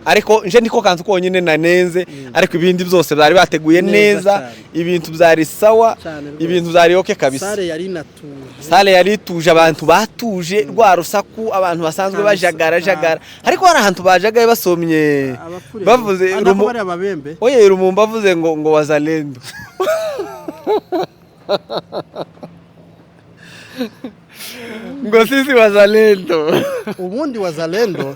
Ariko nje niko kantu konyine nanenze, ariko ibindi byose bari bateguye Neza neza, cyane. ibintu byari sawa, Cyane rwose. ibintu byari okay kabisa. Salle yari inatuje. Salle yari ituje, abantu batuje, rwa rusaku abantu basanzwe Nta bajagara jagara, ariko hari ahantu bajagaye basomye Abapfurere. bavuze Ah, nako bari ababembe. Oye, Rumumba avuze ngo wazalendo, ngo sisi wazalendo. Ubundi wazalendo,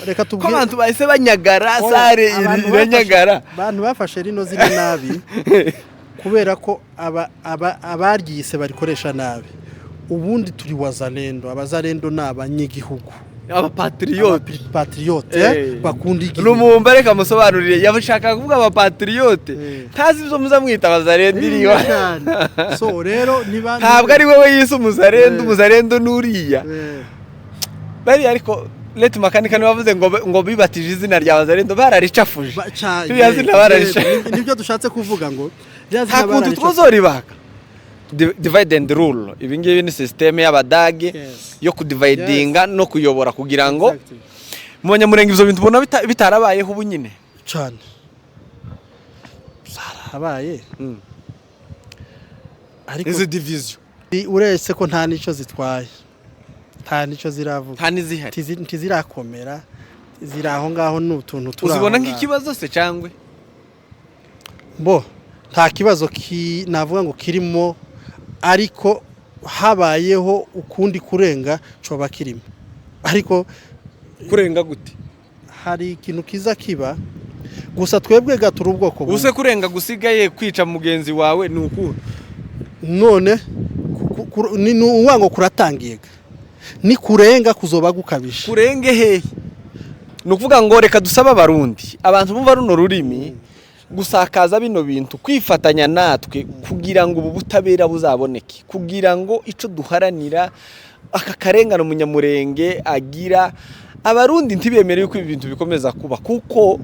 reka Ko tubwire abantu bahise banyagara. Oya, Salle abantu iranyagara. Abantu bafashe rino zina nabi kubera ko abaryise barikoresha nabi. Ubundi turi wazalendo, abazalendo ni abanyagihugu. Abapatriote. Patriote bakunda igihugu. Lumumba, reka musobanurire, yashaka kuvuga abapatriote. Ntazi ibyo muza mwita abazalendo iriwa. Cyane. So rero niba Ntabwo ari wowe yise umuzalendo. Umuzalendo n'uriya bariya, ariko leta makanika niwe wavuze ngo bibatije izina rya wazalendo, bararicafuje. Ririya zina Yego, nibyo dushatse kuvuga ngo ririya zina Nta kuntu bararica- twazoribaka. Divide and rule, ibi ngibi ni système y'Abadage yo kudividinga no kuyobora kugira ngo mu Banyamurenge ibyo bintu ubona bitarabayeho ubu nyine. Cyane, zarahabaye, ariko Izi division. Uretse ko nta n'icyo zitwaye, nta n'icyo ziravuga. Nta n'izihari. Ntizirakomera, ziri aho ngaho, ni utuntu turi aho Uzibona ngaho. nk'ikibazo se cyangwa? Bo nta kibazo navuga ngo kirimo, ariko habayeho ukundi kurenga coba kirimo, ariko Kurenga gute? Hari ikintu kiza kiba gusa, twebwe gatura ubwoko bumwe. Use kurenga gusigaye kwica mugenzi wawe ni uku? None ni uwa ngo kuratangiye ga. Ni kurenga kuzoba gukabije. Kurenge hehe? Ni ukuvuga ngo reka dusabe Abarundi, abantu bumva runo rurimi, gusakaza bino bintu, kwifatanya natwe kugira ngo ubu butabera buzaboneke, kugira ngo icyo duharanira, aka karengane umunyamurenge agira, Abarundi ntibemere yuko ibi bintu bikomeza kuba, kuko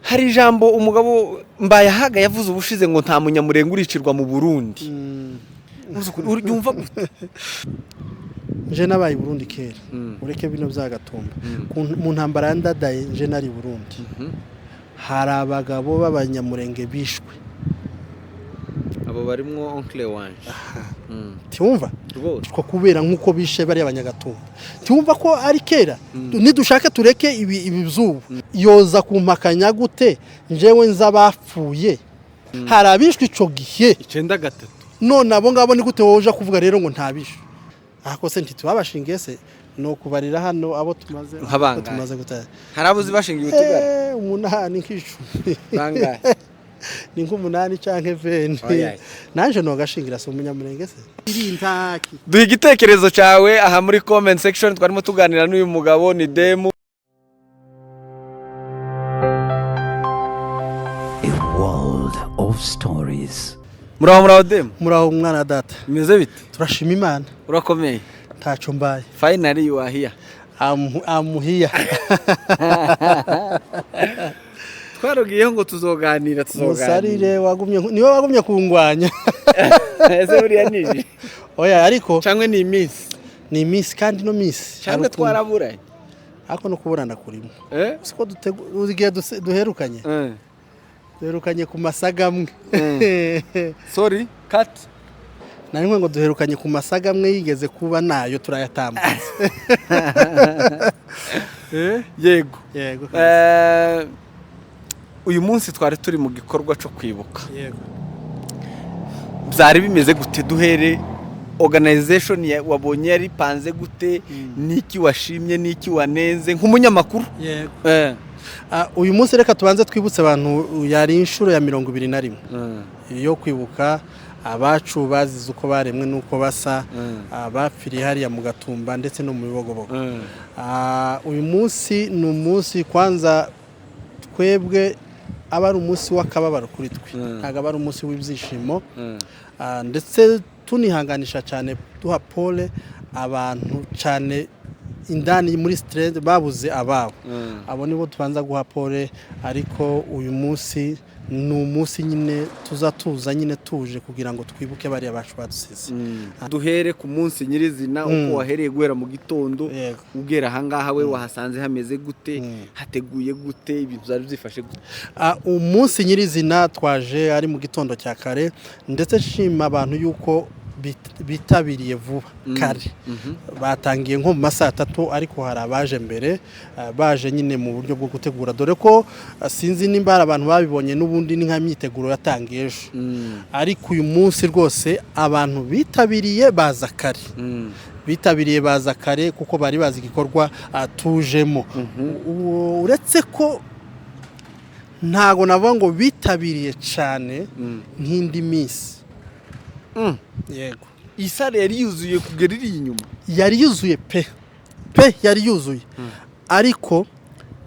hari ijambo umugabo Mbayahaga yavuze ubushize ngo nta munyamurenge uricirwa mu Burundi. Uryumva gute? Nje nabaye i Burundi kera, ureke bino byagatumba. Mu ntambara ya Ndadaye nje nari i Burundi. Hari abagabo b'abanyamurenge bishwe. Abo barimwo oncle wanje. Tiwumva? Rwose. Two kubera nk'uko bishe bariya abanyagatumba, tiwumva ko ari kera? Nidushake tureke ibi by'ubu, yoza kumpakanya gute njyewe nzi abapfuye? Hari abishwe ico gihe. 93. None abo ngabo ni gute wowe uja kuvuga rero ngo ntabishwe? Ahako se ntitubabashingiye se? Ni ukubarira hano abo tumaze Nka bangahe? abo tumaze gutara. Hari abo uzi bashingiye utugara? 8, nk'icumi. Bangahe? Ni nk'umunani canke 20. Oya. Nanje nogashingira, si umunyamurenge se iri intaki? Duha igitekerezo cyawe aha muri comment section. Twarimo tuganira n'uyu mugabo ni Demu. A world of stories. Muraho, muraho Demu. Muraho mwana wa data. Bimeze bite? Turashima Imana. Urakomeye? Ntaco mbaye. Finally you are here. Amuhiya. Twarugiyeho ngo tuzoganira, tuzoganira. Musarire wagumye, niwe wagumye kungwanya. Ese buriya ni Oya, ariko cyangwa ni iminsi? Ni iminsi, kandi no minsi Cyangwa hari ukuntu- twaraburanye? Ariko no kuburana kurimo. Eh. Siko igihe duherukanye duherukanye ku masaga amwe. Sorry, cut. Nari nkwe ngo duherukanye ku masaga amwe yigeze kuba nayo turayatambutse. Yego. Yego. Uyu munsi twari turi mu gikorwa cyo kwibuka. Yego. Byari bimeze gute? Duhere organization wabonye yari ipanze gute? Niki washimye, niki wanenze nk'umunyamakuru? Yego. Ah, uyu munsi reka tubanze twibutse abantu, yari inshuro ya 21 yo kwibuka abacu bazize uko baremwe n'uko basa, abapfiriye hariya mu Gatumba ndetse no mu Bibogobogo. Ah, uyu munsi ni umunsi kwanza twebwe aba ari umunsi w'akababaro kuri twe, ntabwo aba ari umunsi w'ibyishimo. Ah, ndetse tunihanganisha cyane, duha pole abantu cyane. Indani muri stress babuze ababo. Abo nibo tubanza guha pole, ariko uyu munsi ni umunsi nyine tuza tuza nyine tuje kugira ngo twibuke bariya bacu badusize. Duhere ku munsi nyirizina, uko wahereye guhera mu gitondo ugera ahangaha, we wahasanze hameze gute, hateguye gute, ibintu byari byifashe gute? Umunsi nyirizina twaje ari mu gitondo cya kare, ndetse nshima abantu yuko bitabiriye vuba kare. Batangiye nko mu ma 3, ariko hari abaje mbere, baje nyine mu buryo bwo gutegura, dore ko sinzi nimba hari abantu babibonye, n'ubundi ni nka myiteguro yatangiye ejo. Ariko uyu munsi rwose abantu bitabiriye baza kare, bitabiriye baza kare kuko bari bazi igikorwa tujemo. Uretse ko ntago navuga ngo bitabiriye cyane nk'indi minsi. Yego. Iyi salle yari yuzuye kugera iri inyuma? Yari yuzuye pe pe, yari yuzuye, ariko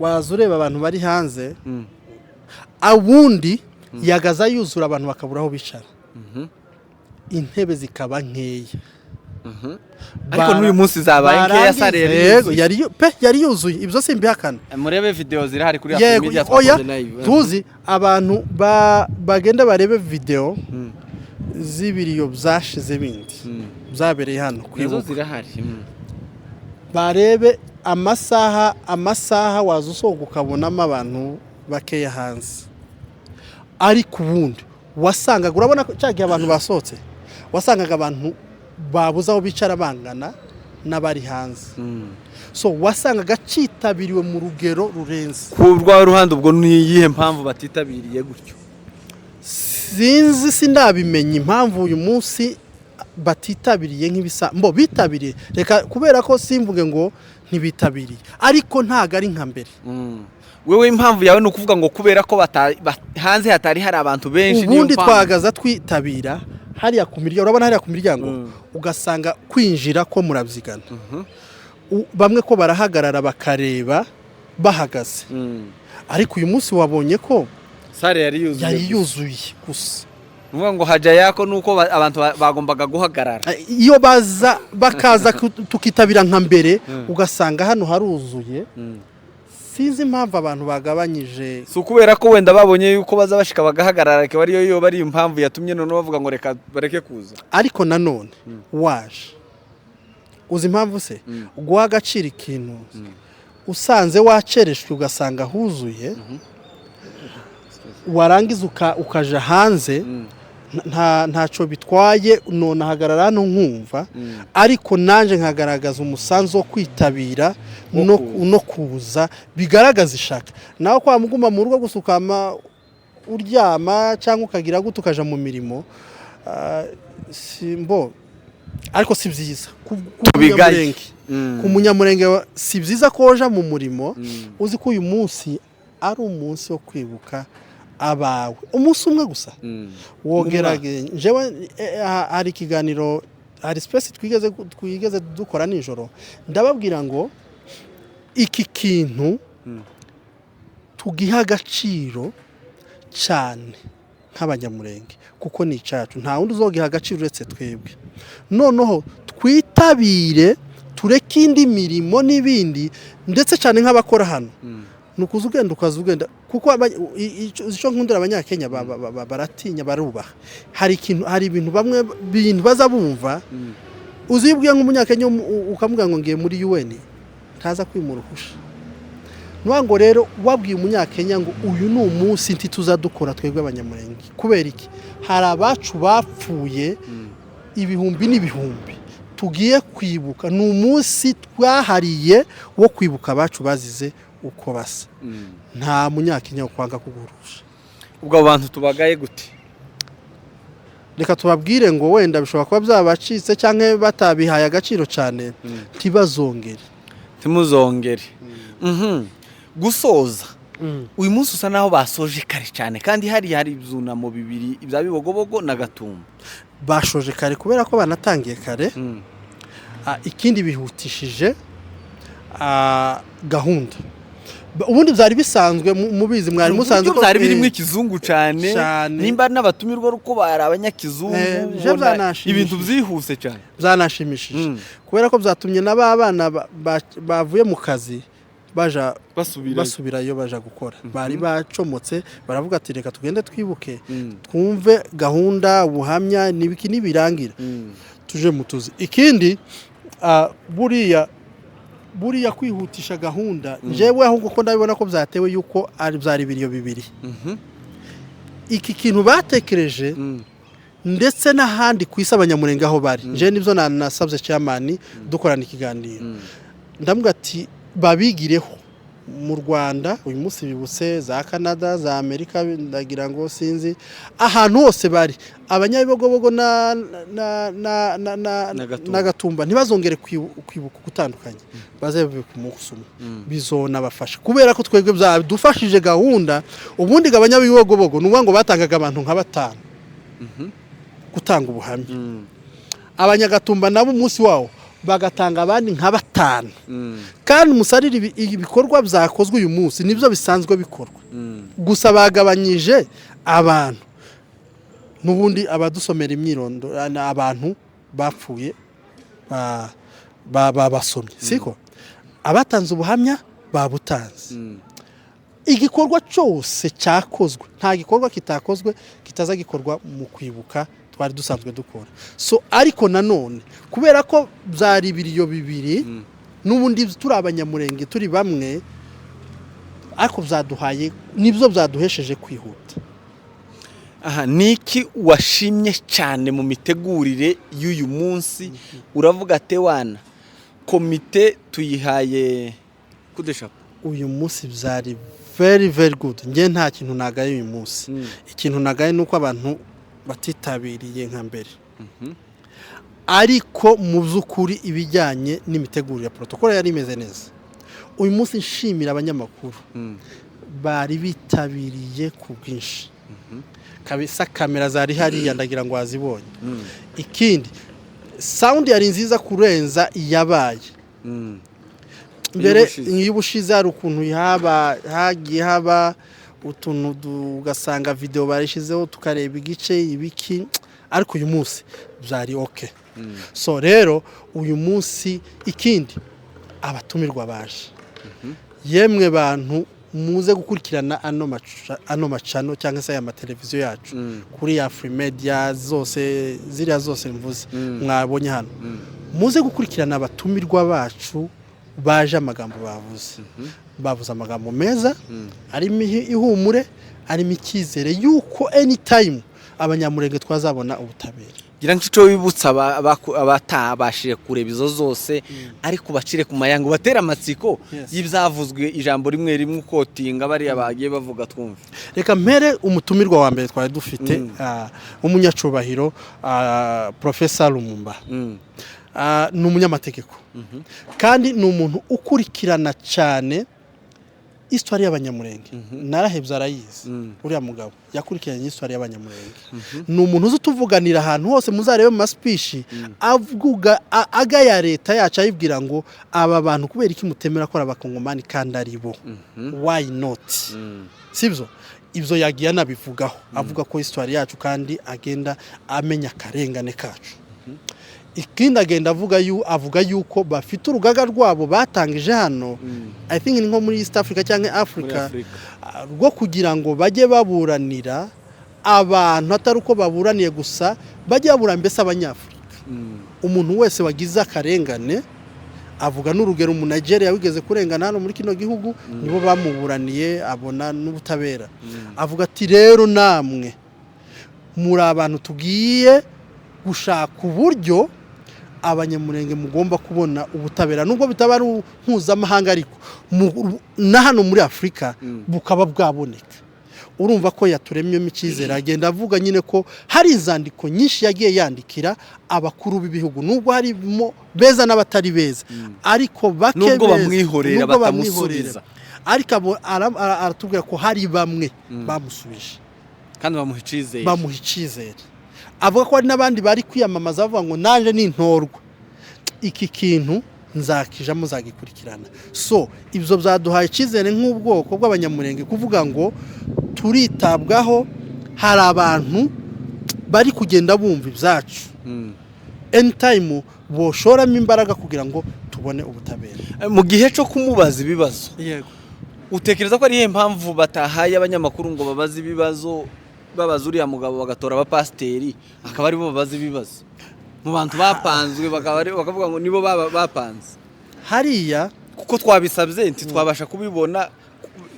waza ureba abantu bari hanze, ubundi yagaza yuzura abantu bakabura aho bicara, intebe zikaba nkeya. Ariko n'uyu munsi zabaye nkeya, salle yari Yego, yuzuye. Yari pe yari yuzuye, ibyo simbihakana. Murebe video zirahari kuri Yego. Media Oya, twakoze live. tuzi abantu bagenda barebe video z'ibiriyo byashize bindi byabereye hano Nazo kwibuka. zirahari. Barebe amasaha, amasaha waza usohoka ukabonamo abantu bakeya hanze, ariko ubundi wasangaga, urabona ko cya gihe abantu basohotse wasangaga abantu babuze aho bicara bangana n'abari hanze. So wasangaga cyitabiriwe mu rugero rurenze. Ku rwawe ruhande, ubwo ni iyihe mpamvu batitabiriye gutyo? Sinzi, sindabimenya impamvu uyu munsi batitabiriye nk'ibisa mbo bitabiriye. Reka kubera ko simvuge ngo ntibitabiriye, ariko ntago ari nka mbere. Wewe impamvu yawe ni ukuvuga ngo kubera ko hanze hatari hari abantu benshi, niyo Ubundi mpamvu. twagaza twitabira hariya ku miryango, urabona hariya ku miryango, ugasanga kwinjira ko murabyigana. Bamwe ko barahagarara bakareba bahagaze, ariko uyu munsi wabonye ko Salle yari yuzuye yari gusa. Yuzuye gusa. Ni ukuvuga ngo haja yako nuko abantu bagombaga guhagarara. Iyo baza bakaza tukitabira nka mbere, ugasanga hano haruzuye. Sinzi impamvu abantu bagabanyije. Si ukubera ko wenda babonye yuko baza bashika bagahagarara, akaba ariyo yoba ari impamvu yatumye noneho bavuga ngo reka bareke kuza? Ariko nanone waje uzi impamvu se guha agaciro ikintu, usanze wacereshwe ugasanga huzuye, warangiza ukaja hanze, ntacyo bitwaye. None ahagarara hano nkumva, ariko nanjye nkagaragaza umusanzu wo kwitabira Wo kuza. No kuza bigaragaza ishaka. Nawe kwa muguma mu rugo gusa ukama uryama cyangwa ukagira gute ukaja mu mirimo, simbo, ariko si byiza ku Tubigaye. munyamurenge. Ku munyamurenge si byiza ko woja mu murimo uzi ko uyu munsi ari umunsi wo kwibuka abawe, umunsi umwe gusa wogerage. Njyewe hari ikiganiro, hari space twigeze dukora nijoro, ndababwira ngo iki kintu tugiha agaciro cyane nk'abanyamurenge kuko ni icyacu, nta wundi uzogiha agaciro uretse twebwe. Noneho twitabire, tureke indi mirimo n'ibindi, ndetse cyane nk'abakora hano ni ukuza ugenda, ukaza ugenda, kuko icyo nkundira Abanyakenya baratinya, barubaha. Hari ikintu, hari ibintu bamwe bintu baza bumva. Uzibwiye nk'Umunyakenya ukamubwira ngo ngiye muri UN, ntaza kwimura uruhusha. Nuvuga ngo rero wabwiye Umunyakenya ngo uyu ni umunsi ntituza dukora twebwe Abanyamurenge, kubera iki? Hari abacu bapfuye ibihumbi n'ibihumbi tugiye kwibuka, ni umunsi twahariye wo kwibuka abacu bazize uko basa. Nta Munyakenya wo kwanga kugurusha. Ubwo abo bantu tubagaye gute? Reka tubabwire ngo wenda bishobora kuba byabacitse cyangwa batabihaye agaciro cyane, ntibazongere. Ntimuzongere. Gusoza, uyu munsi usa naho basoje kare cyane, kandi hari hari ibyunamo bibiri, ibya Bibogobogo na Gatumba. Bashoje kare kubera ko banatangiye kare. Ikindi bihutishije gahunda. Ubundi byari bisanzwe, mubizi mwari musanzwe Uburyo byari birimo ikizungu cyane. Cyane. Nimba n'abatumirwa ari uko bari abanyakizungu, Je ubona byanashimishije. ibintu byihuse cyane. Byanashimishije kubera ko byatumye n'aba bana bavuye mu kazi baja basubira basubirayo, baja gukora. Bari bacomotse, baravuga ati: "Reka tugende twibuke, twumve gahunda, ubuhamya n'ibiki, nibirangira tuje mu tuzi." Ikindi, buriya kwihutisha gahunda, njyewe ahubwo ko ndabibona ko byatewe yuko ari byari ibiriyo bibiri. Iki kintu batekereje, ndetse n'ahandi ku isi Abanyamurenge aho bari, njyewe nibyo nasabye chairman dukorana ikiganiro, ndamubwira ati: "Babigireho mu Rwanda." Uyu munsi bibutse za Canada, za Amerika, ndagira ngo sinzi ahantu hose bari Abanyabibogobogo na Na Gatumba. na Gatumba, ntibazongere kwibuka gutandukanye, baze bibuka umunsi umwe. Bizonabafasha kubera ko twebwe byadufashije gahunda. Ubundi ngo Abanyabibogobogo ni ukuvuga ngo batangaga abantu nka batanu gutanga ubuhamya, Abanyagatumba nabo umunsi wawo bagatanga abandi nka batanu. Kandi umusarire, ibikorwa byakozwe uyu munsi nibyo bisanzwe bikorwa, gusa bagabanyije abantu. N'ubundi abadusomera imyirondoro ni abantu bapfuye, basomye, siko abatanze ubuhamya babutanze. Igikorwa cyose cyakozwe, nta gikorwa kitakozwe kitaza gikorwa mu kwibuka twari dusanzwe dukora. So ariko nanone kubera ko byari ibiriyo bibiri, n'ubundi turi Abanyamurenge, turi bamwe, ariko byaduhaye, nibyo byaduhesheje kwihuta. Aha ni iki washimye cyane mu mitegurire y'uyu munsi? Uravuga ati: "Wana komite tuyihaye kudeshapo." Uyu munsi byari very very good. Njye nta kintu nagaye uyu munsi. Ikintu nagaye ni uko abantu batitabiriye nka mbere, ariko mu by'ukuri ibijyanye n'imitegurire ya protocole yari imeze neza. Uyu munsi nshimira abanyamakuru bari bitabiriye ku bwinshi kabisa. Kamera zari hariya, ndagira ngo wazibonye. Ikindi, sound yari nziza kurenza iyabaye mbere. Iy'ubushize. Iy'ubushize hari ukuntu haba hagiye haba utuntu, ugasanga video barishyizeho tukareba igice ibiki, ariko uyu munsi byari okay. So rero uyu munsi, ikindi, abatumirwa baje. Yemwe bantu muze gukurikirana ano macano cyangwa se aya mateleviziyo yacu kuri Afrimedia zose, ziriya zose mvuze mwabonye hano, muze gukurikirana abatumirwa bacu baje. Amagambo bavuze, bavuze amagambo meza arimo ihumure, arimo icyizere yuko anytime Abanyamurenge twazabona ubutabera. Gira nk'icyo wibutsa abatabashije kureba izo zose, ariko bacire ku mayango, batere amatsiko y'ibyavuzwe, ijambo rimwe rimwe ukotinga bariya bagiye bavuga, twumve. Reka mpere umutumirwa wa mbere twari dufite, umunyacubahiro Profesa Lumumba. Ni umunyamategeko kandi ni umuntu ukurikirana cyane histoire y'Abanyamurenge. Narahebye arayizi. Uriya mugabo yakurikiranye histoire y'Abanyamurenge, ni umuntu uzi utuvuganira ahantu hose. Muzarebe mu ma speech avuga, agaya leta yacu, ayibwira ngo: "Aba bantu kubera iki mutemera ko ari Abakongomani kandi ari bo? Why not?" Sibyo? Ibyo yagiye anabivugaho, avuga ko histoire yacu, kandi agenda amenya akarengane kacu. Ikindi agenda avuga yuko bafite urugaga rwabo batangije hano, I think ni nko muri East Africa cyangwa Africa, Africa. Rwo kugira ngo bajye baburanira abantu, atari uko baburaniye gusa, bajye babura mbese Abanyafurika, umuntu wese wagize akarengane. Avuga n'urugero, Umunigeria wigeze kurengana hano muri kino gihugu, nibo bamuburaniye abona n'ubutabera. Avuga ati: "Rero namwe muri abantu tugiye gushaka uburyo Abanyamurenge mugomba kubona ubutabera, nubwo bitaba ari mpuzamahanga, ariko na hano muri Afurika bukaba bwaboneka." Urumva ko yaturemyemo icyizere. Agenda avuga nyine ko hari inzandiko nyinshi yagiye yandikira abakuru b'ibihugu, nubwo harimo beza n'abatari beza, ariko bake Nubwo beza, bamwihorera, nubwo batamusubiza. bamwihorera. Ariko aratubwira ko hari bamwe bamusubije kandi bamuha icyizere. Bamuha icyizere. Avuga ko hari n'abandi bari kwiyamamaza bavuga ngo: "Naje nintorwa iki kintu." Nzakijamo, nzagikurikirana. So ibyo byaduhaye icyizere nk'ubwoko bw'Abanyamurenge kuvuga ngo turitabwaho, hari abantu bari kugenda bumva ibyacu, anytime boshoramo imbaraga kugira ngo tubone ubutabera. Mu gihe cyo kumubaza ibibazo, Yego. utekereza ko ari iyihe mpamvu batahaye abanyamakuru ngo babaze ibibazo, babaza uriya mugabo, bagatora abapasiteri akaba aribo babaza ibibazo mu bantu bapanzwe, bakavuga ngo nibo baba bapanze? Hariya Kuko twabisabye ntitwabasha kubibona.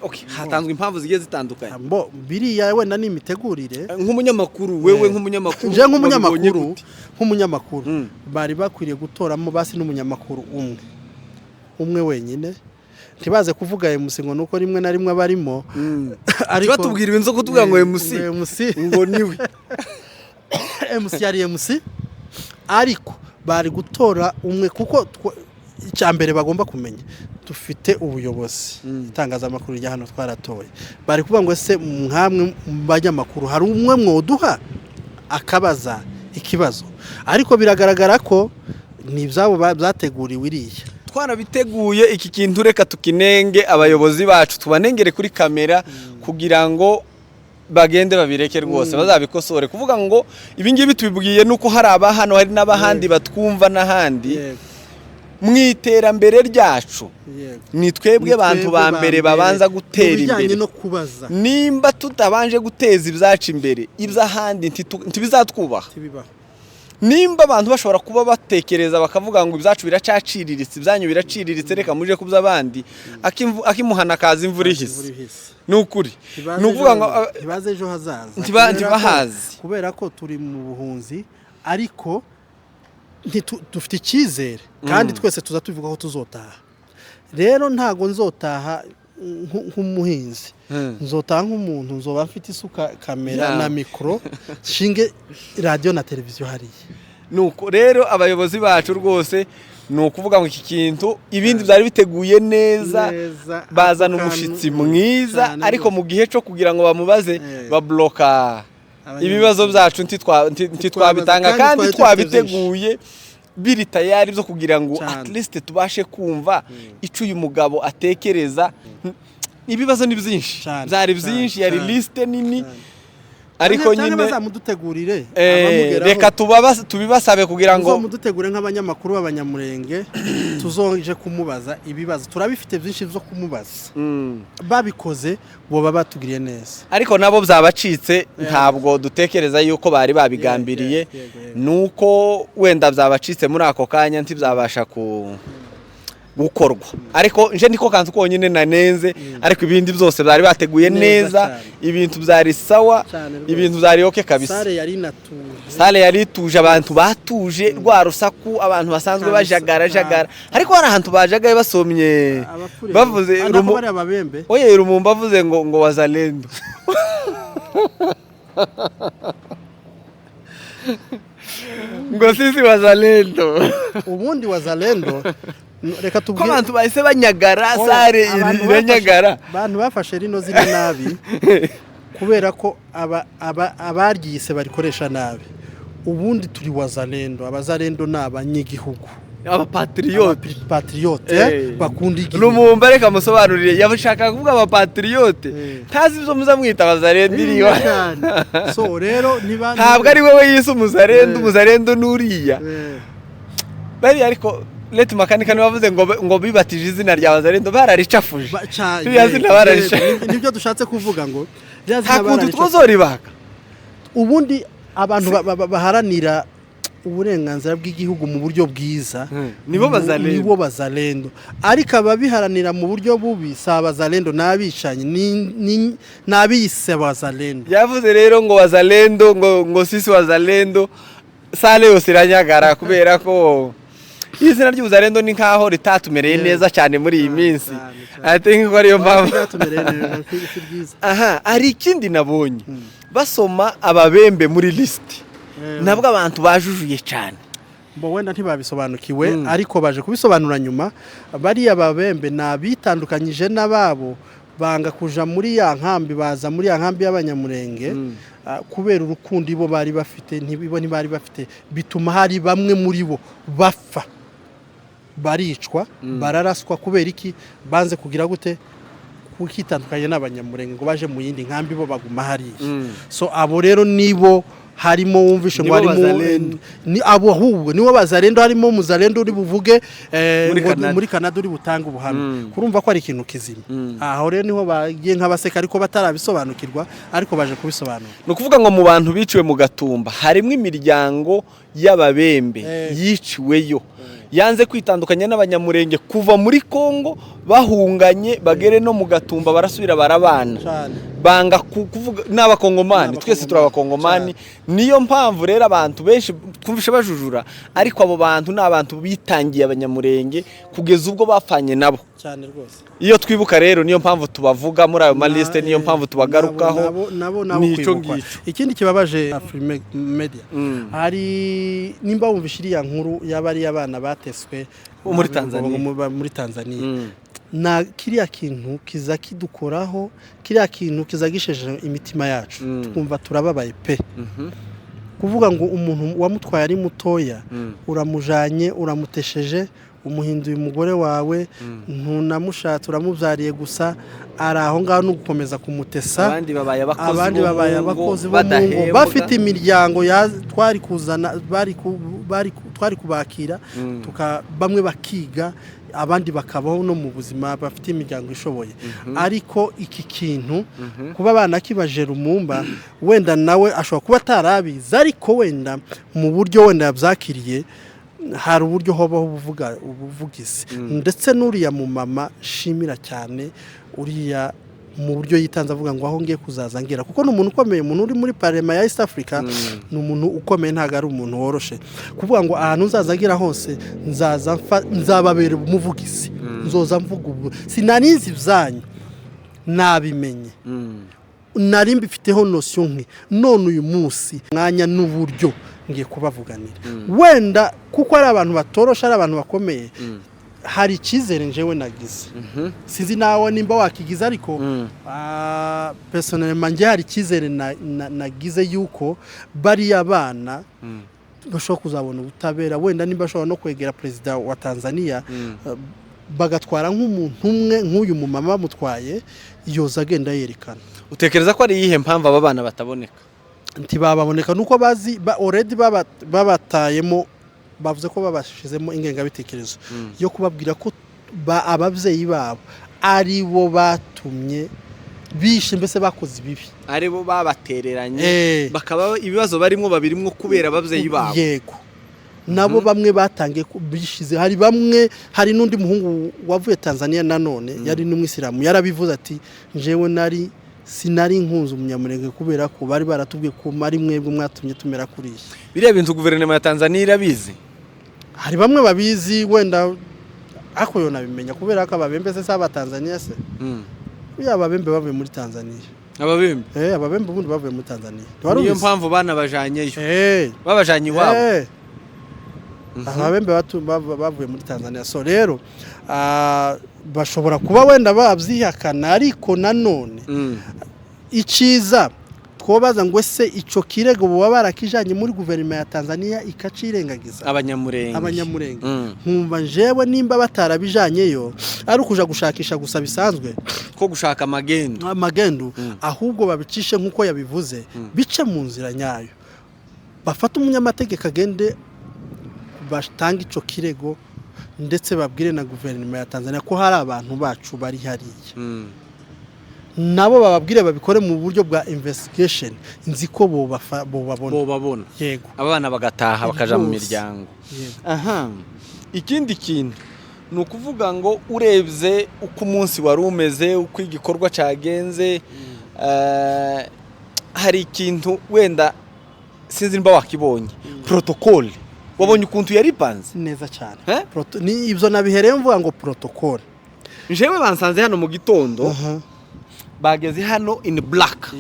Okay, hatanzwe impamvu zigiye zitandukanye. Mbo biriya wenda ni imitegurire. Nk'umunyamakuru, wewe nk'umunyamakuru, Nje nk'umunyamakuru, wabibonye gute? Nk'umunyamakuru, bari bakwiriye gutoramo basi n'umunyamakuru umwe umwe wenyine, ntibaze kuvuga MC ngo nuko rimwe na rimwe barimo. Ariko batubwira ibintu zo kutubwira ngo MC, MC, ngo niwe. MC yari MC, ariko bari gutora umwe kuko icya mbere bagomba kumenya, dufite ubuyobozi, itangazamakuru rya hano twaratoye. Bari kuvuga ngo ese nkamwe mu banyamakuru hari umwe mwoduha akabaza ikibazo? Ariko biragaragara ko ni ibyabo byateguriwe iriya. Twarabiteguye iki kintu, reka tukinenge abayobozi bacu, tubanengere kuri kamera kugira ngo bagende babireke rwose, bazabikosore. Kuvuga ngo ibi ngibi tubibwiye nuko hari abahano, hari n'abahandi batwumva n'ahandi. Mu iterambere ryacu, ni twebwe Ni bantu twebwe ba mbere babanza gutera Mu bijyanye imbere. no kubaza. Nimba tutabanje guteza ibyacu imbere, iby'ahandi ntibizatwubaha. Ntibibaho. Nimba abantu bashobora kuba batekereza bakavuga ngo ibyacu biracaciriritse, ibyanyu biraciriritse, reka muje ku by'abandi, akimuhana kaza imvura ihise. Imvura ihise. Ni ukuri. Ntibazi Ni ukuvuga ngo ntibazi ejo hazaza. Ntibahazi. Kubera ko turi mu buhunzi, ariko dufite icyizere kandi twese tuza tuvuga ko tuzotaha. Rero ntago nzotaha nk'umuhinzi, nzotaha nk'umuntu, nzoba mfite isuka, kamera na mikoro, nshinge radiyo na televiziyo hariya. Nuko rero abayobozi bacu rwose, ni ukuvuga ngo iki kintu, ibindi byari biteguye neza, Neza, bazana ako kantu umushitsi mwiza, cyane ariko rwose. mu gihe cyo kugira ngo bamubaze, babloka Abanyamakuru. ibibazo byacu, ntitwabitanga kandi kandi twari dufite. twabiteguye biri tayari byo kugira ngo at least tubashe kumva icyo uyu mugabo atekereza. Ibibazo ni byinshi, byari byinshi, yari liste nini, ariko Cyangwa nyine bazamudutegurire abamugeraho. Reka tubibasabe kugira ngo Muzomudutegure nk'abanyamakuru b'Abanyamurenge, tuzoje kumubaza ibibazo, turabifite byinshi byo kumubaza. Babikoze boba batugiriye neza. Ariko nabo byabacitse, ntabwo dutekereza yuko bari babigambiriye. Yego, yego. Nuko wenda byabacitse muri ako kanya, ntibyabasha ku gukorwa, ariko nje niko kantu konyine nanenze, ariko ibindi byose byari bateguye Neza neza, cyane. ibintu byari sawa, Cyane rwose. ibintu byari okay kabisa. Salle yari inatuje. Salle yari ituje, abantu batuje, rwa rusaku abantu basanzwe Kabisa. bajagara jagara, ariko hari ahantu bajagaye basomye Abapfurere. bavuze Ah, nako bariya babembe. Oye, Rumumba avuze ngo wazalendo, ngo sisi wazalendo. Ubundi wazalendo, reka Ko tubwire abantu bahise banyagara, Oya, salle abantu iranyagara. Abantu bafashe rino zina nabi kubera ko abaryise barikoresha nabi. Ubundi turi wazalendo, abazalendo ni abanyagihugu. Abapatriote. Patriote, bakunda igihugu. Lumumba, reka musobanurire, yashaka kuvuga abapatriote. Ntazi ibyo muza mwita abazalendo iriwa. Cyane. So rero niba Ntabwo ari wowe yise umuzalendo, umuzalendo n'uriya bariya. Ariko leti makanika niwe wavuze ngo bibatije izina rya wazalendo, bararicafuje. Ririya zina bararica. Nibyo dushatse kuvuga ngo ririya zina Nta kuntu bararica. twozoribaka. Ubundi abantu baharanira uburenganzira bw'igihugu mu buryo bwiza Nibo bazalendo. Nibo bazalendo, ariko ababiharanira mu buryo bubi si abazalendo, ni abicanyi, ni abiyise abazalendo. Yavuze rero ngo wazalendo, ngo sisi wazalendo, salle yose iranyagara kubera ko izina ry'ubuzalendo ni nkaho ritatumereye neza cyane muri iyi minsi. Cyane, cyane. I think ko ariyo mpamvu. Byatumereye neza, si byiza. Aha hari ikindi nabonye, basoma ababembe muri lisiti, nabwo abantu bajujuye cyane. Bo wenda ntibabisobanukiwe, ariko baje kubisobanura nyuma. Bariya babembe ni abitandukanyije n'ababo, banga kuja muri ya nkambi, baza muri ya nkambi y'Abanyamurenge, kubera urukundo ibo bari bafite, ntibo ntibari bafite, bituma hari bamwe muri bo bapfa. Baricwa, bararaswa. Kubera iki? Banze kugira gute? Kwitandukanya n'Abanyamurenge ngo baje mu yindi nkambi, bo baguma hariya. So abo rero nibo harimo, wumvishe ngo Nibo harimo Bazalendo. Ni abo ahubwo nibo Bazalendo. Harimo Muzalendo uri buvuge Muri ngo Canada. muri Canada uri butange ubuhamya, kurumva ko ari ikintu kizima. Aho rero niho bagiye nk'abaseka, ariko batarabisobanukirwa, ariko baje kubisobanura. Ni ukuvuga ngo mu bantu biciwe mu Gatumba harimo imiryango y'Ababembe yiciweyo, yanze kwitandukanya n'Abanyamurenge kuva muri Kongo bahunganye, bagere no mu Gatumba barasubira barabana. Cyane. Banga kuvuga ni Abakongomani, twese turi Abakongomani. Niyo mpamvu rero abantu benshi twumvishe bajujura, ariko abo bantu ni abantu bitangiye Abanyamurenge kugeza ubwo bapfanye nabo. Cyane rwose. Iyo twibuka rero, niyo mpamvu tubavuga muri ayo malisite, niyo mpamvu tubagarukaho. Nabo Ni icyo kwibukwa. ngicyo. Ikindi kibabaje Afrime Media, hari nimba wumvishe iriya nkuru yaba ari abana bateswe Bo muri Tanzania. Muri Tanzania, na kiriya kintu kiza kidukoraho, kiriya kintu kiza gisheje imitima yacu, twumva turababaye pe. Kuvuga ngo umuntu wamutwaye ari mutoya, uramujanye, uramutesheje, umuhinduye umugore wawe, ntunamushatse, uramubyariye gusa, ari aho ngaho no gukomeza kumutesa. Abandi babaye abakozi Abandi bo mu babaye ngo, abakozi bo mu ngo, badahembwa. bafite imiryango twari kuzana, twari kubakira, bamwe bakiga, abandi bakabaho no mu buzima, bafite imiryango ishoboye. Ariko iki kintu kuba banakibaje Lumumba, wenda nawe ashobora kuba atarabizi, ariko wenda mu buryo wenda yabyakiriye, hari uburyo hobaho ubuvugizi. Ndetse n'uriya mumama shimira cyane, uriya mu buryo yitanze avuga ngo aho ngiye kuzaza ngira, kuko ni umuntu ukomeye, umuntu uri muri parlement ya East Africa, ni umuntu ukomeye, ntabwo ari umuntu woroshe. Kuvuga ngo ahantu nzaza ngira hose nzaza nzababera umuvugizi, nzoza mvuga. Ubu sinanizi ibyanyu, nabimenye, nari mbifiteho notion nke, none uyu munsi mwanya n'uburyo ngiye kubavuganira. Wenda kuko ari abantu batorosha, ari abantu bakomeye, hari icyizere njyewe nagize, sinzi nawe nimba wakigize, ariko personnellement njye hari icyizere nagize yuko bariya bana bashobora kuzabona ubutabera. Wenda nimba bashobora no kwegera perezida wa Tanzania, bagatwara nk'umuntu umwe nk'uyu mumama bamutwaye, yoza agenda yerekana. Utekereza ko ari iyihe mpamvu aba bana bataboneka? Ntibababoneka nuko bazi already babatayemo, bavuze ko babashizemo ingengabitekerezo yo kubabwira ko ababyeyi babo ari bo batumye bishe, mbese bakoze ibibi. Ari bo babatereranye, bakaba ibibazo barimo babirimo kubera ababyeyi babo. Yego, nabo bamwe batangiye bishize. Hari bamwe, hari n'undi muhungu wavuye Tanzania nanone yari n'umwisilamu, yarabivuze ati njyewe nari sinari nkunze Umunyamurenge kubera ko bari baratubwiye ko ari mwebwe mwatumye tumera kuriya. Biriya bintu guverinoma ya Tanzania irabizi? Hari bamwe babizi wenda, ariko yo nabimenya kubera ko Ababembe se si aba Tanzania se? Buriya Ababembe bavuye muri Tanzania. Ababembe? Eh, Ababembe ubundi bavuye muri Tanzania. Ntiwari Niyo ubizi? mpamvu banabajanyeyo? Eh. Babajanye iwabo? Eh. Ababembe bavuye muri Tanzania. So rero bashobora kuba wenda babyihakana, ariko nanone icyiza twobaza ngo ese icyo kirego baba barakijanye muri guverinoma ya Tanzania ikacirengagiza? Abanyamurenge. Abanyamurenge. Nkumva njewe nimba batarabijanyeyo ari ukuja gushakisha gusa bisanzwe, Ko gushaka amagendu. Amagendu. Ahubwo babicishe nk'uko yabivuze, bice mu nzira nyayo, bafate umunyamategeko agende batange icyo kirego, ndetse babwire na guverinoma ya Tanzania ko hari abantu bacu bari hariya. Nabo bababwire babikore mu buryo bwa investigation, nzi ko bobabona. Bobabona. Yego. Abana bagataha, bakaja mu Rwose. miryango. Yego. Aha, ikindi kintu ni ukuvuga ngo urebye uko umunsi wari umeze, uko igikorwa cyagenze, hari ikintu wenda sinzi niba wakibonye, protocole, wabonye ukuntu yari ipanze? Neza cyane. Eh? Ni ibyo nabihereye mvuga ngo protocole. Njyewe bansanze hano mu gitondo, bageze hano in black,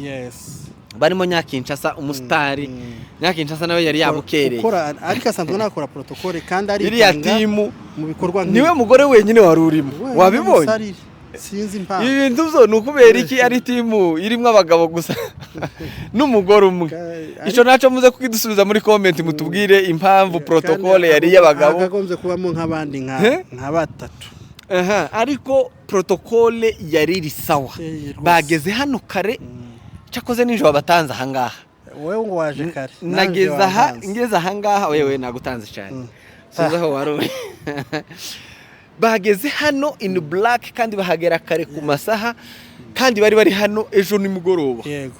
barimo Nyakinshasa, umusitari Nyakinshasa nawe yari yabukereye. Gukora, ariko asanzwe nakora protocole kandi Iriya aritanga timu mu bikorwa. Niwe mugore wenyine wari urimo. We, Wabibonye? Musariri. Sinzi impamvu. Ibi bintu byo ni ukubera iki ari team irimo abagabo gusa n'umugore umwe? Icyo nacyo muze kukidusubiza muri comment, mutubwire impamvu protocole yari iy'abagabo. Hakagombye kubamo nk'abandi nka Eh? nka batatu. Aha, ariko protocole yari iri sawa. Eh, rwose. Bageze hano kare, cyakoze nijoro batanze ahangaha. Wowe ngo waje kare. Nageze Nanjye aha. wantanze. Ngeze ahangaha, wewe nagutanze cyane, sinzi aho wari uri. Bageze hano in black kandi bahagera kare ku masaha, kandi bari hano ejo nimugoroba. Yego.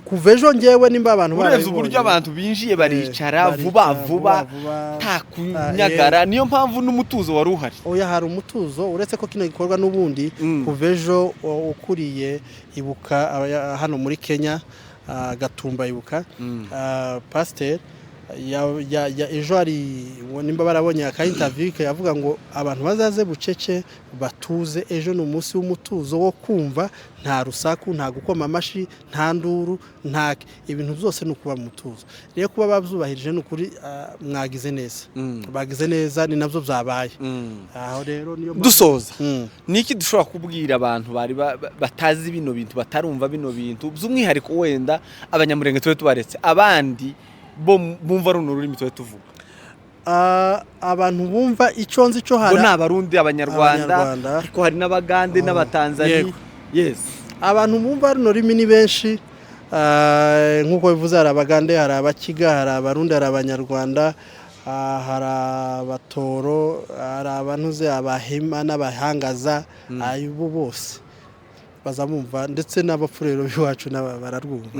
Kuva ejo ngewe nimba abantu Urebye barabibonye, uburyo abantu binjiye, baricara baricara vuba vuba, vuba vuba. nta kunyagara, niyo mpamvu n'umutuzo wari uhari. Oya, hari umutuzo, uretse ko kino gikorwa n'ubundi kuva ejo ukuriye ibuka hano muri Kenya, Gatumba ibuka, pasiteri ejo hari nimba barabonye aka interview ke, yavuga ngo abantu bazaze bucece, batuze. Ejo ni umunsi w'umutuzo wo kumva, nta rusaku, nta gukoma amashyi, nta nduru, nta ibintu byose, ni ukuba mu mutuzo. Rero kuba babyubahirije ni ukuri, mwagize neza, bagize neza, ni nabyo byabaye aho rero niyo mpamvu- Dusoza, niki dushobora kubwira abantu bari batazi bino bintu, batarumva bino bintu, by'umwihariko wenda Abanyamurenge tube tubaretse, abandi bo bumva runo rurimi tube tuvuga? Abantu bumva icyo nzi cyo Bo hari ni Abarundi, Abanyarwanda, Abanyarwanda. ariko hari n'Abagande n'Abatanzania. Yego. Yes. Abantu bumva runo rurimi ni benshi. Nk'uko bivuze, hari Abagande, hari Abakiga, hari Abarundi, hari Abanyarwanda, hari Abatoro, hari abantuze, Abahima n'Abahangaza, abo bose baza bumva, ndetse n'Abapfurero b'iwacu n'aba bararwumva.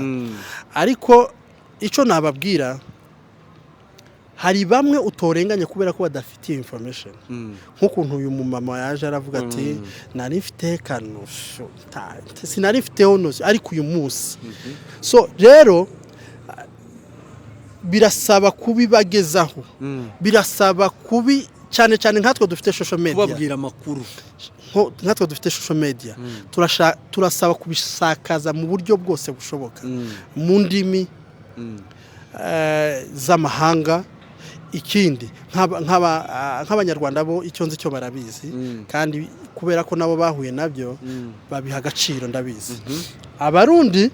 Ariko icyo nababwira, hari bamwe utorenganya kubera ko badafitiye information, nk'ukuntu uyu mumama yaje aravuga ati nari mfite kano sinari mfiteho notion, ariko uyu munsi. So rero birasaba kubibagezaho, birasaba kubi cyane cyane nkatwe dufite social media, Kubabwira amakuru. Nkatwe dufite social media, turasaba kubisakaza mu buryo bwose bushoboka, mu ndimi z'amahanga. Ikindi, nk'Abanyarwanda bo icyo nzi cyo barabizi, kandi kubera ko nabo bahuye nabyo babiha agaciro, ndabizi. Abarundi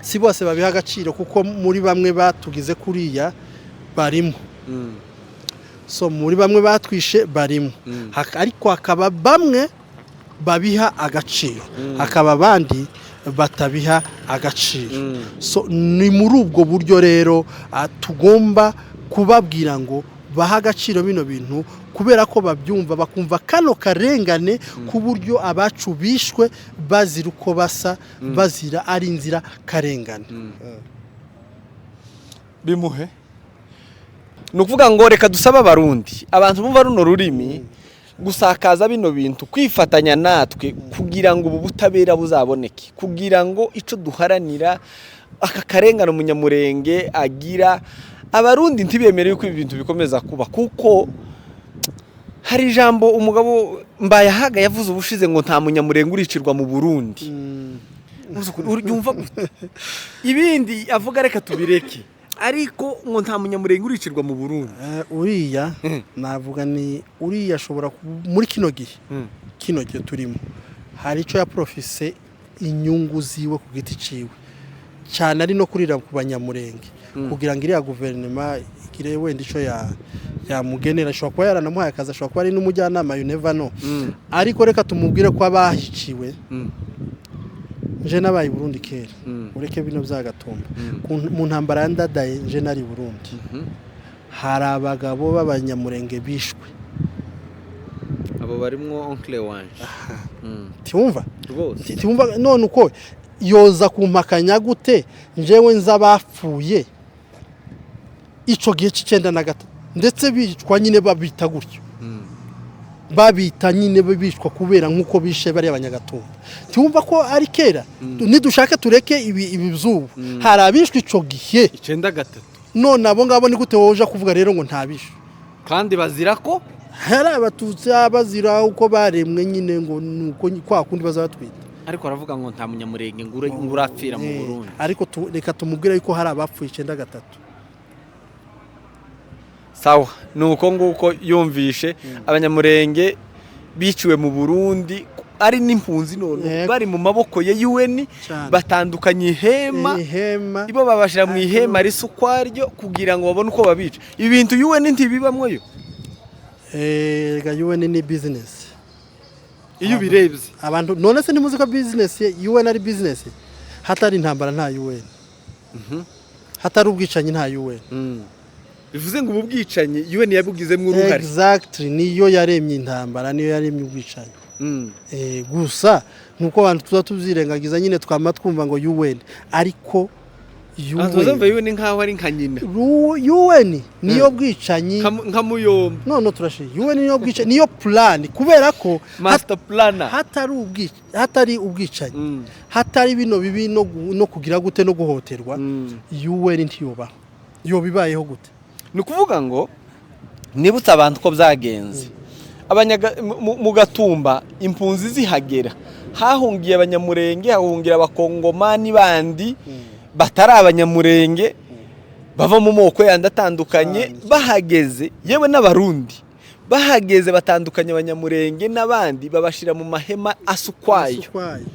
si bose babiha agaciro, kuko muri bamwe batugize kuriya barimo, so muri bamwe batwishe barimo. Ariko hakaba bamwe babiha agaciro, hakaba abandi batabiha agaciro. So ni muri ubwo buryo rero tugomba kubabwira ngo baha agaciro bino bintu, kubera ko babyumva, bakumva kano karengane ku buryo abacu bishwe bazira uko basa, bazira ari inzira karengane. Bimuhe. Ni ukuvuga ngo reka dusabe Abarundi, abantu bumva runo rurimi, gusakaza bino bintu, kwifatanya natwe kugira ngo ubu butabera buzaboneke, kugira ngo icyo duharanira, aka karengane Umunyamurenge agira, Abarundi ntibemere yuko ibi bintu bikomeza kuba. Kuko hari ijambo umugabo Mbayahaga yavuze ubushize ngo nta Munyamurenge uricirwa mu Burundi. Yumva gute? Ibindi avuga reka tubireke, ariko ngo nta Munyamurenge uricirwa mu Burundi. Uriya navuga ni uriya ashobora muri kino gihe, kino gihe turimo, hari icyo yaprofise inyungu ziwe ku giti ciwe cyane, ari no kurira ku Banyamurenge kugira ngo iriya guverinoma igire wenda icyo yamugenera. Ashobora kuba yaranamuhaye akazi, ashobora kuba ari n'umujyanama, you never know. Ariko reka tumubwire ko abahiciwe, nje nabaye i Burundi kera, ureke bino byagatumba. Mu ntambara ya Ndadaye nje nari i Burundi, hari abagabo b'Abanyamurenge bishwe. Abo barimwo oncle wanje. Tiwumva? Rwose. Tiwumva? None uko yoza kumpakanya gute njewe nza bapfuye ico gihe c'93, ndetse bicwa nyine babita gutyo, babita nyine bicwa kubera nk'uko bishe bariya Abanyagatumba? Tiwumva ko ari kera? Nidushake tureke ibi by'ubu, hari abishwe ico gihe. 93. None abo ngabo ni gute wowe uja kuvuga rero ngo ntabishwe? Kandi bazira ko Hari Abatutsi bazira uko baremwe nyine, ngo nuko kwa kundi bazabatwita. Ariko aravuga ngo nta Munyamurenge ngo urapfira mu Burundi. Ariko reka tumubwire yuko hari abapfuye 93. Sawa, ni uko nguko yumvishe Abanyamurenge biciwe mu Burundi. ari n'impunzi none bari mu maboko ya UN. Batandukanye ihema, ihema, ibo babashyira mu ihema risa ukwaryo kugira ngo babone uko babica. Ibintu UN ntibibamwo yo. Erega UN ni business. Iyo ubirebye, Abantu, none se ntimuzi ko business, UN ari business? Hatari intambara nta UN, hatari ubwicanyi nta UN. Bivuze ngo ubu bwicanyi UN yabugizemo uruhare. Exactly, niyo yaremye intambara, niyo yaremye ubwicanyi. Gusa nuko abantu tuza tubyirengagiza nyine, twama twumva ngo UN, ariko Abantu bazumva UN UN nkaho ari nka nyina. UN niyo bwicanyi. Nka muyomba. None turashiye, UN niyo bwicanyi, niyo plan, kubera ko Master planner. Hatari ubwicanyi, hatari bino bibi no kugira gute no guhoterwa, UN ntiyobaho. Yoba ibayeho gute? Ni ukuvuga ngo nibutse abantu ko byagenze. Mu Gatumba, impunzi zihagera, hahungiye Abanyamurenge, hahungira Abakongomani bandi batari Abanyamurenge, bava mu moko yandi atandukanye. Bahageze, yewe n'Abarundi bahageze, batandukanye Abanyamurenge n'abandi, babashyira mu mahema asa ukwayo, Ukwayo.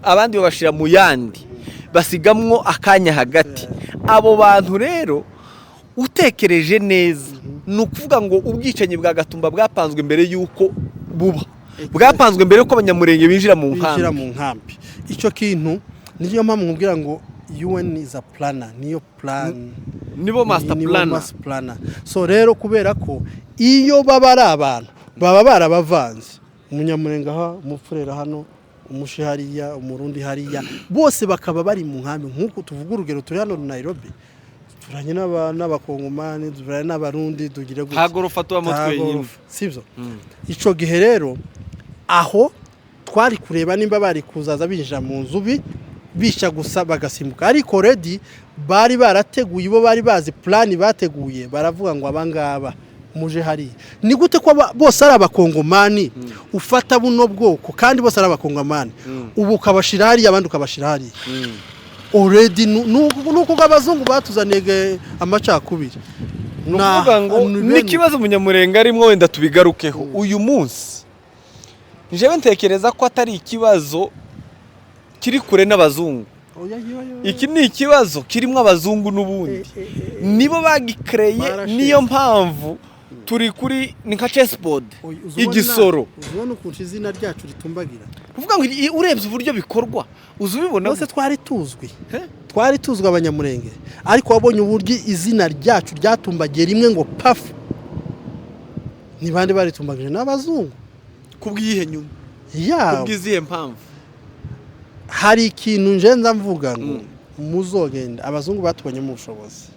abandi babashyira mu yandi, basigamwo akanya hagati. Abo bantu rero, utekereje neza, ni ukuvuga ngo ubwicanyi bwa Gatumba bwapanzwe mbere y'uko buba, bwapanzwe mbere y'uko Abanyamurenge binjira mu Binjira nkambi. mu nkambi. Icyo kintu niyo mpamvu nkubwira ngo UN is a planner, niyo plan. Nibo master Nibo planner. master planner. So rero, kubera ko iyo baba ari abantu baba barabavanze, Umunyamurenge aha, Umupfurera hano, Umushi hariya, Umurundi hariya, bose bakaba bari mu nkambi. Nk'uku tuvuga urugero, turi hano Nairobi, turanye n'Abakongomani, turanye n'Abarundi, tugire gutya. Nta gorofa tubamo Nta twenyine. gorofa, sibyo? Icyo gihe rero aho twari kureba nimba bari kuzaza binjira mu nzu bica gusa bagasimbuka, ariko already bari barateguye, bo bari bazi plan bateguye, baravuga ngo abangaba muje hariya. Ni gute ko bose ari Abakongomani, ufata buno bwoko kandi bose ari Abakongomani, ubu ukabashira hariya, abandi ukabashira hariya? Already nuko abazungu batuzaniye amacakubiri. Ni ukuvuga ngo n'ikibazo Umunyamurenge arimo, wenda tubigarukeho uyu munsi, njyewe ntekereza ko atari ikibazo kiri kure n'abazungu. Iki ni ikibazo kirimo abazungu n'ubundi, nibo bagikereye. Barashize. Niyo mpamvu turi kuri, ni nka chessboard, igisoro. Uzubona ukuntu izina ryacu ritumbagira. Kuvuga ngo urebye uburyo bikorwa, uzi ubibona. Bose twari tuzwi. He? Twari tuzwi Abanyamurenge, ariko wabonye uburyo izina ryacu ryatumbagiye rimwe ngo pafu? Ni bande baritumbagije? N'abazungu. Kubw'iyihe nyuma? Yabo. Kubw'izihe mpamvu? Hari ikintu njenza mvuga ngo muzogenda, abazungu batubonyemo ubushobozi,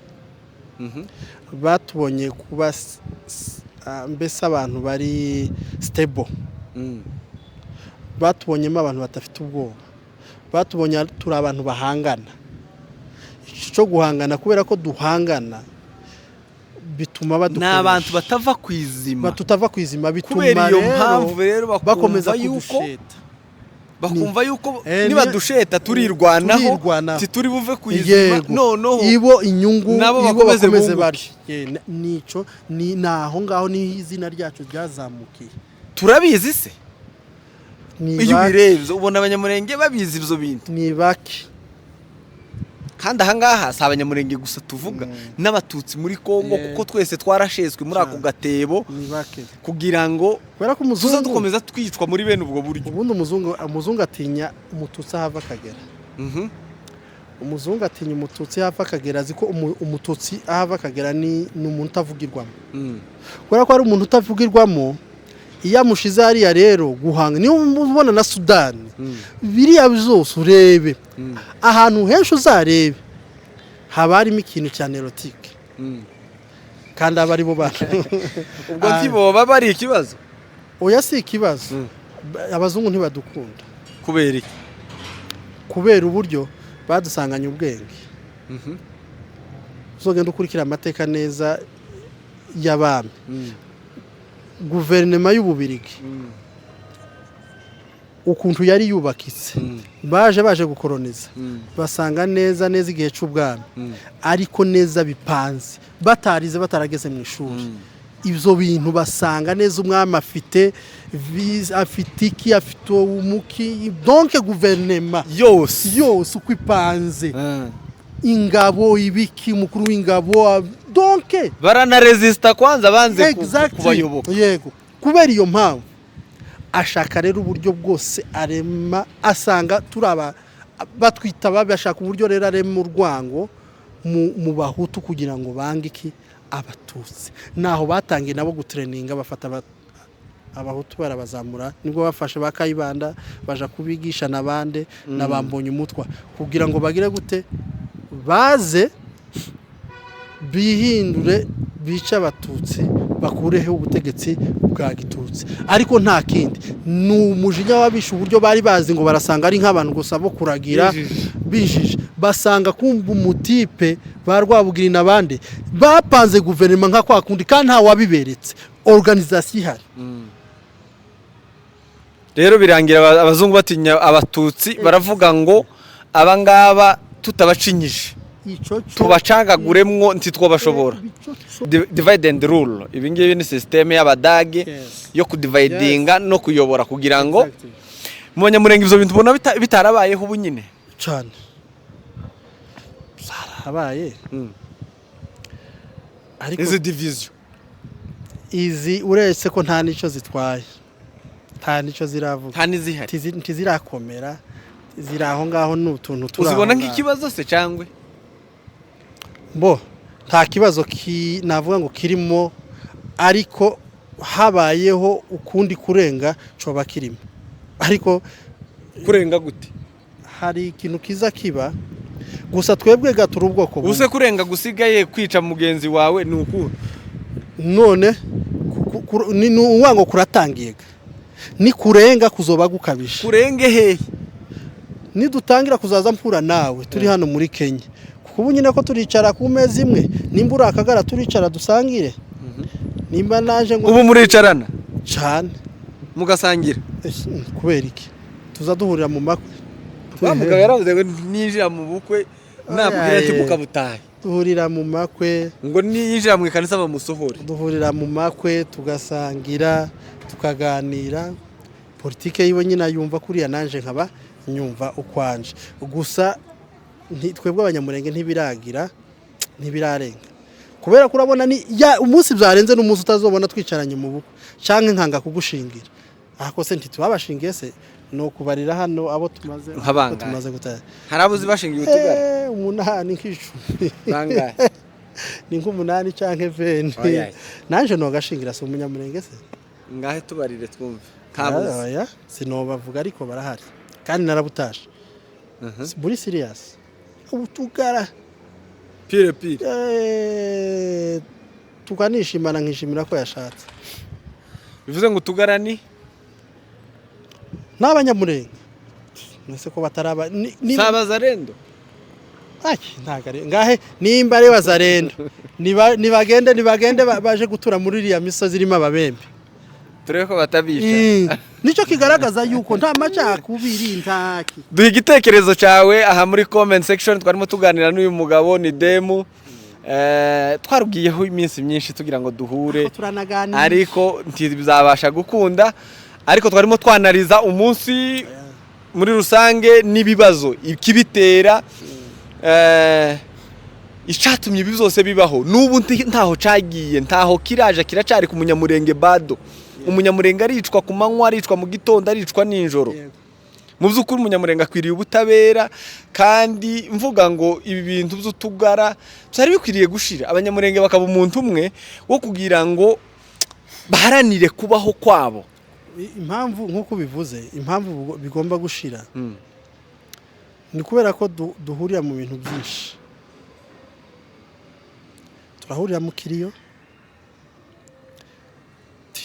batubonye kuba mbese abantu bari stable, batubonyemo abantu badafite ubwoba, batubonye turi abantu bahangana. Icyo guhangana, kubera ko duhangana, bituma Ni badukoresha. abantu batava ku izima. Tutava ku izima, bituma Kubera iyo rero mpamvu rero bakomeza bakumva yuko kudusheta. bakumva yuko nibadusheta turirwanaho, Turirwanaho. tituri buve ku izima. Noneho ibo inyungu, nabo ibo bakomeze bakomeze bunguke. barye. Nico ni naho ngaho niho izina ryacu ryazamukiye. Turabizi se? Ni Iyo bake. ubirebye, ubona Abanyamurenge babizi ibyo bintu? Ni bake. Kandi ahangaha si Abanyamurenge gusa tuvuga, n'Abatutsi muri Kongo, kuko twese twarasheswe muri ako gatebo Ni bake. kugira ngo Kubera ko tuza umuzungu, dukomeza twicwa muri bene ubwo buryo. Ubundi umuzungu atinya Umututsi ahava akagera. Umuzungu atinya Umututsi ahava akagera, azi ko Umututsi ahava akagera ni umuntu utavugirwamo. Kubera ko ari umuntu utavugirwamo, iyo amushize hariya rero guhanga, niyo ubona na Sudani, biriya byose urebe, ahantu henshi uzarebe haba harimo ikintu cya nilotique, kandi aba ari bo bantu. Ubwo ntibo baba ari ikibazo? Oya, si ikibazo. Abazungu ntibadukunda. Kubera iki? Kubera uburyo badusanganye ubwenge. Uzogenda ukurikira amateka neza y'abami, guverinoma y'Ububirigi, ukuntu yari yubakitse. Baje gukoroniza, basanga neza neza igihe cy'ubwami, ariko neza bipanze, batarize, batarageze mu ishuri. Ibyo bintu basanga neza umwami afite Afite iki, afite umuki, donc guverinema yose. Yose uko ipanze, ingabo, ibiki, umukuru w'ingabo, donc Baranaresista kwanza, banze kubayoboka. Yego, kubera iyo mpamvu ashaka rero uburyo bwose arema, asanga turi aba batwita babi, ashaka uburyo rero arema urwango mu Bahutu kugira ngo bange iki? Abatutsi. Naho batangiye nabo gutraininga, bafata Abahutu barabazamura, nibwo bafashe ba Kayibanda baja kubigisha n'abande na bambonye umutwa, kugira ngo bagire gute? Baze bihindure, bice Abatutsi, bakureho ubutegetsi bwa gitutsi. Ariko nta kindi, ni umujinya w'abishe, uburyo bari bazi ngo barasanga ari nk'abantu gusa bo kuragira. Bijije. Bijije, basanga kumva umutipe ba Rwabugiri n'abandi bapanze guverinoma nka kwa kundi, kandi nta wabiberetse, organisation ihari. Rero birangira abazungu batinya Abatutsi, baravuga ngo abangaba tutabacinyije, Ico tubacagaguremwo, ntitwabashobora. Divide and rule, ibi ngibi ni système y'Abadage yo kudividinga no kuyobora kugira ngo mu Banyamurenge ivyo bintu ubona bitarabayeho ubu nyine. Cyane, zarahabaye, ariko Izi division, izi uretse ko nta n'icyo zitwaye, nta n'icyo ziravuga. Nta n'izihari. Ntizirakomera, ziri aho ngaho, ni utuntu turi aho Uzibona ngaho. nk'ikibazo se cyangwa? Bo nta kibazo navuga ngo kirimo, ariko habayeho ukundi kurenga coba kirimo, ariko Kurenga gute? Hari ikintu kiza kiba gusa, twebwe gatura ubwoko bumwe. Ubuse kurenga gusigaye kwica mugenzi wawe ni uku? None ni uwango kuratangiye ga. Ni kurenga kuzoba gukabije. Kurenge hehe? Nidutangira kuzaza mpura nawe turi hano muri Kenya, kuko ubu nyine ko turicara ku meza imwe, nimba uri akagara turicara dusangire, nimba naje ngo Ubu muricarana? Cyane. Mugasangira? Eh, kubera iki? Tuza duhurira mu makwe. Wa mugabo yaravuze ngo ninjira mu bukwe nabwira ati Oya, ye. Mukabutahe. Duhurira mu makwe. Ngo niyinjira mu ikanisa bamusohore. Duhurira mu makwe, tugasangira, tukaganira politike yiwe nyine, ayumva kuriya, nanje nkaba nyumva ukwanje. Gusa twebwe Abanyamurenge ntibiragira, ntibirarenga, kubera ko urabona ni ya umunsi byarenze n'umunsi utazobona twicaranye mu bukwe canke nkanga kugushingira. Ahako se ntitubabashingiye se? No kubarira hano abo tumaze Nka bangahe? Tumaze gutaha. Hari abo uzi bashingiye utugara? Eh, umunani, nk'icumi. Bangahe? Ni nk'umunani canke 20. Oya. Nanje nogashingira, si umunyamurenge se? Ngahe tubarire twumve ntabuze. Oya, sinobavuga, ariko barahari kandi narabutashe muri serious ubutugara. Pire pire. Eh, tukanishimana, nkishimira ko yashatse. Bivuze ngo utugara ni N'abanyamurenge mwese ko bataraba Sabazarendo. Ay, ntago ari ngahe. Nimba ari bazarendo, nibagende, nibagende baje gutura muri iriya misozi irimo Ababembe. Turebe ko batabica. Nicyo kigaragaza yuko nta macakubiri, ntaki. Duha igitekerezo cyawe aha muri comment section. Twarimo tuganira n'uyu mugabo ni demu. Twarubwiyeho iminsi myinshi tugira ngo duhure, Ko turanaganira. ariko ntibizabasha gukunda. Ariko twarimo twanariza umunsi muri rusange n'ibibazo ikibitera, icatumye ibi byose bibaho. N'ubu ntaho cagiye, ntaho kiraje, kiracari ku Munyamurenge. Bado Umunyamurenge aricwa ku manywa, aricwa mu gitondo, aricwa nijoro. Mu by'ukuri Umunyamurenge akwiriye ubutabera, kandi mvuga ngo ibi bintu by'utugara byari bikwiriye gushira, Abanyamurenge bakaba umuntu umwe wo kugira ngo baharanire kubaho kwabo. Impamvu, nk'uko ubivuze, impamvu bigomba gushira ni kubera ko duhurira mu bintu byinshi. Turahurira mu kiriyo.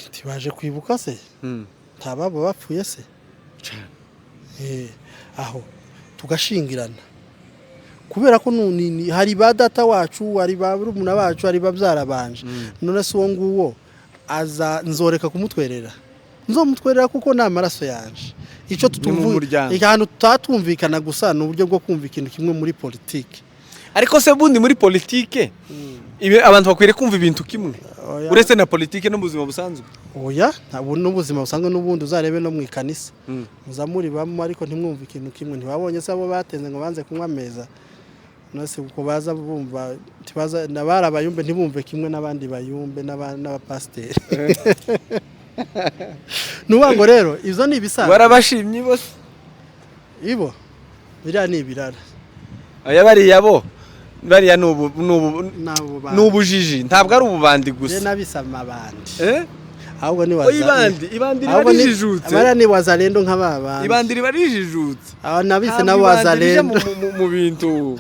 Ntibaje kwibuka se? Nta babo bapfuye se? Aho tugashingirana, kubera ko hari ba data wacu, hari ba barumuna bacu, hari babyara banje. None se uwo nguwo aza nzoreka kumutwerera? Nzomutwerera kuko ni amaraso yanje. Icyo Ni mu tutumvu muryango. Ahantu tutatumvikana gusa ni uburyo bwo kumva ikintu kimwe muri politiki. Ariko se bundi muri politike Ibi abantu bakwiriye kumva ibintu kimwe, Oya. uretse na politike no mu buzima busanzwe. Oya, ntabwo n'ubuzima busanzwe n'ubundi, uzarebe no mu ikanisa, muza muri bamwe ariko ntimwumve ikintu kimwe. Ntibabonye se abo batenze ngo banze kunywa ameza? Nose kuko baza bumva ntibaza nabari abayumbe, ntibumve kimwe n'abandi bayumbe n'abapasiteri. Ni ukuvuga ngo rero ibyo ni ibisanzwe. Warabashimye bose. Ibo biriya ni ibirara. Oya, bariya bo, bariya ni ubu ni ubu N'abo ni ubujiji, ntabwo ari ububandi gusa. N'abise amabandi. Eh? Ahubwo ni Oya, waza ibandi, ibandi riba ahubwo rijijutse. Bariya ni wazalendo nka ba bandi. Ibandi riba rijijutse. Aba nabise Ntabwo nabo ibandi rija wazalendo. mu bintu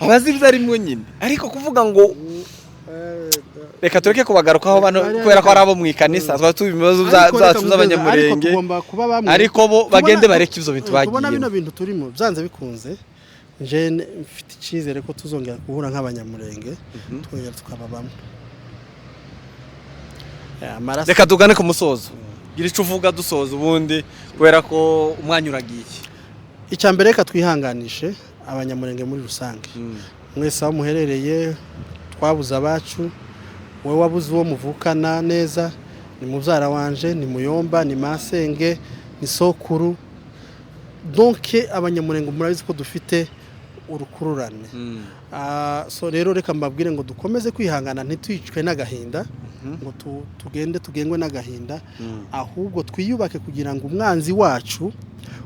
abazi ibyo arimwo nyine, ariko kuvuga ngo reka tureke kubagarukaho bano kubera ko ari abo mu ikanisa, twaba tuzi ibibazo Ariko reka byacu nkubwire, z'abanyamurenge. Ariko tugomba kuba bamwe. Ariko bo bagende bareke ibyo bintu Tubona bino bagiyemo. bintu turimo, byanze bikunze nje mfite icyizere ko tuzongera guhura nk'abanyamurenge, tukongera tukaba bamwe. Amaraso. Reka tugane ku musozo, gira icyo uvuga dusoza ubundi, kubera ko umwanya uragiye. Icya mbere, reka twihanganishe abanyamurenge muri rusange mwese aho muherereye. Twabuze abacu. Wowe wabuze uwo muvukana neza, ni mubyara wanje, ni muyomba, ni masenge, ni sokuru. Donc abanyamurenge murabizi ko dufite urukururane. So rero reka mbabwire ngo dukomeze kwihangana, ntitwicwe n'agahinda ngo tugende tugengwe n'agahinda, ahubwo twiyubake kugira ngo umwanzi wacu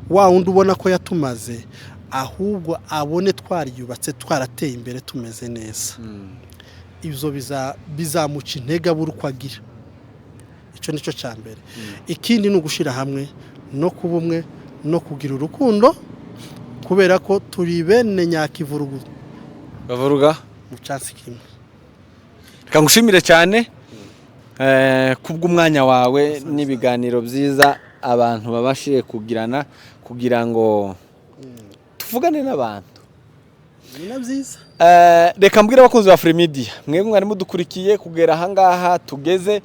wa wundi ubona ko yatumaze, ahubwo abone twariyubatse, twarateye imbere, tumeze neza. Ibyo bizamuca intege, abura uko agira. Icyo nicyo cya mbere. Ikindi ni ugushyira hamwe no kuba umwe no kugira urukundo, kubera ko turi bene nyakivurugu Bavuruga mu cyatsi kimwe. Reka ngushimire cyane kubw'umwanya wawe n'ibiganiro byiza abantu babashije kugirana kugira ngo tuvugane n'abantu. Ni na byiza. Reka mbwire abakunzi ba Afrimedia, mwebwe mwari mudukurikiye kugera ahangaha tugeze,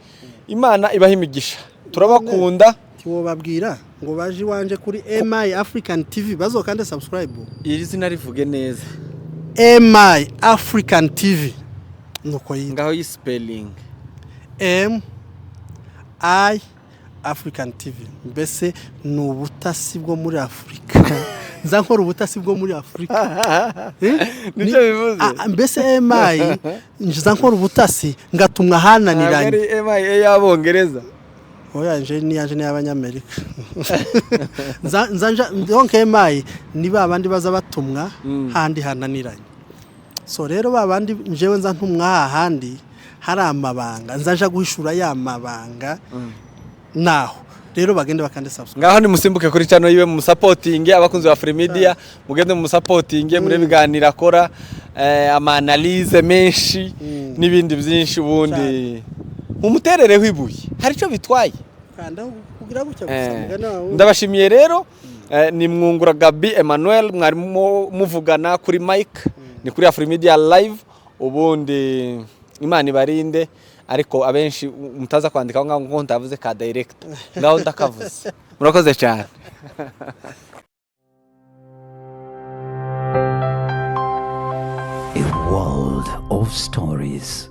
Imana ibaha imigisha, turabakunda. Ntiwobabwira ngo baje iwanje kuri MI African TV, bazokande subscribe? Iri zina rivuge neza. MI African TV nuko yitwa. Ngaho yi spelling. M I African TV, mbese ni ubutasi bwo muri Afurika. Nza nkora ubutasi bwo muri Afurika. Eh? Nicyo bivuze. Mbese MI, nza nkora ubutasi ngatumwa Ntabwo hananiranye. ari MIA y'Abongereza? Oya, nje ni yanje ni y'Abanyamerika. Nza donc MI ni ba bandi baza batumwa handi hananiranye. So rero ba bandi njewe nza ntumwa hahandi hari amabanga, nza nja guhishura ya mabanga. Naho rero bagende bakande subscribe. Ngaho nimusimbuke kuri channel yiwe mu supporting. Abakunzi ba Afrimedia, mugende mu supporting muri biganiro akora, ama analyse menshi n'ibindi byinshi, ubundi mumuterereho ibuye, hari icyo bitwaye. Kanda kugira gutya gusa, mugana wawe. Ndabashimiye rero. Ni Mwungura Gabi Emmanuel mwarimo muvugana kuri mic, ni kuri Afrimedia live. Ubundi Imana ibarinde, ariko abenshi mutaza kwandika aho ngaho ngo ntavuze ka direct, ngaho ndakavuze. Murakoze cyane. A world of stories.